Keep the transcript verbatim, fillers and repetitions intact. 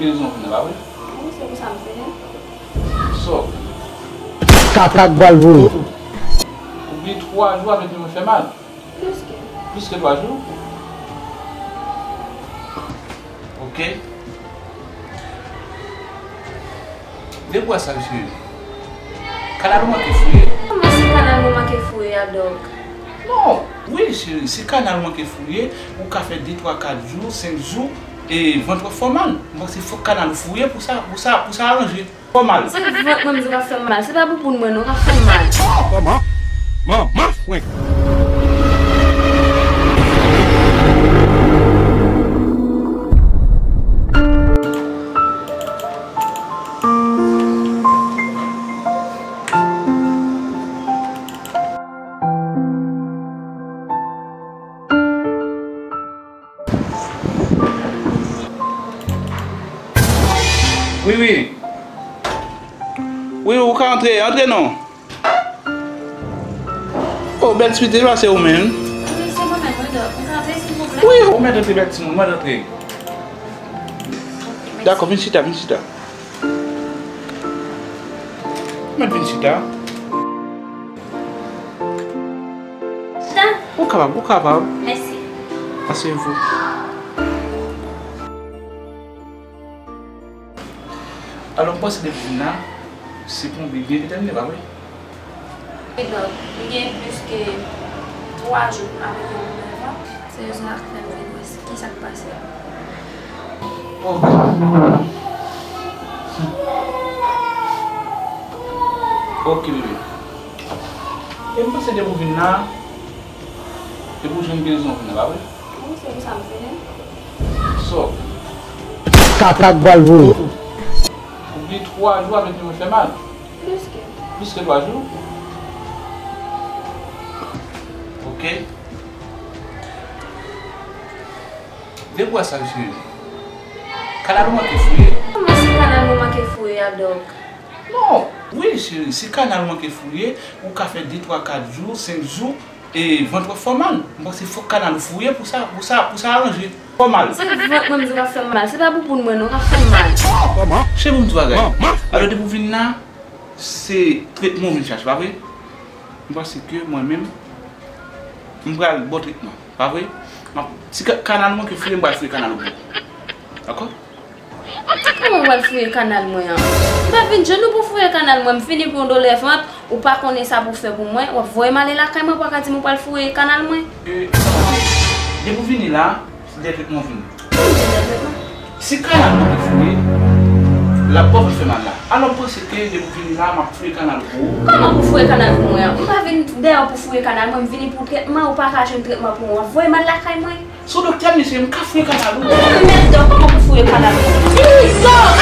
Rezon vin la, wi. Wi, se pou sa m fè. So, kaka k pral voye. Ou gen twa jou avèk li mwen fè mal. Plis ke. Plis ke twa jou? Ok. Depi w wè sa, cheri. Kanal ou manke fouye. Kòman se kanal mwen manke fouye a, Dòk? Non, wi, cheri, se kanal ou manke fouye, ou ka fè de, twa, kat jou, senk jou, e vant w ap fè w mal. M panse fòk kanal ou fouye pou sa, pou sa, pou sa aranje. Fè w mal. Se vant mwen m di w k ap fè m mal. Se pa bouboun mwen non k ap fè m mal. Kòman? Manman frenk. Wi, wi. Wi, ou ka antre, antre non. Oh, bèl swit, se pa se ou menm? Wi, se mwen menm, wi, Dòk. Ou ka antre, silvouplè? Wi, ou mèt antre, bèl timoun, mèt antre. Dakò, vin chita, vin chita. Mèt vin chita. Chita. Ou kapab, ou kapab. Mèsi. Aseyez-vous. Alò, m panse depi w vin la, se pou yon bebe, bebe tèmine, pa vre? Wi, Dòk, li gen plis ke twa jou avèk yon mouvman. Se rezon sa k fè m vin wè ki sa k pase. Ok. Ok, bebe. E m panse depi w vin la, depi w jwenn rezon vin la, pa vre? Wi, se pou sa m vini. So, kaka k pral voye. Ou gen twa jou avèk li mwen fè mal. Plis ke. Plis ke twa jou? Ok. Depi w wè sa, cheri. Kanal ou manke fouye. Kòman se kanal mwen manke fouye a, Dòk? Non, wi, cheri, se kanal ou manke fouye, ou ka fè de, twa, kat jou, senk jou, e vant w ap fè w mal. M panse fòk kanal ou fouye pou sa, pou sa, pou sa aranje. Fè w mal. Se vant mwen m di w k ap fè m mal. Se pa bouboun mwen non k ap fè m mal. Kòman? Cheri, pou m di w bagay. Alò, depi w vin la, se tretman w vin chache, pa vre? M panse ke mwen menm, m pral ba w tretman, pa vre? M ap, si ka-, kanal mwen ke fouye, m pral fouye kanal ou pou ou. Dakò? Kòman w pral fouye kanal mwen an? M pa vin jwenn ou pou fouye kanal mwen. M vini pou yon doulè vant, ou pa konnen sa pou w fè pou mwen. W ap voye m ale lakay mwen, ou pa ka di m ou pral fouye kanal mwen. E, depi w vini la, se dèyè tretman w vini. Ki dèyè tretman? Si kanal mwen te fouye, l ap ba w fè mal la. Alò, m panse ke depi w vini la, m ap fouye kanal ou pou ou. Kòman pou fouye kanal pou mwen an? M pa vin dèyè w pou fouye kanal mwen, m vini pou tretman, ou pa ka jwenn tretman pou mwen, w ap voye m al lakay mwen. Sou doktè, mesye, m ka fouye kanal ou. Mèt Dòk, kòman pou fouye kanal ou? Dòk!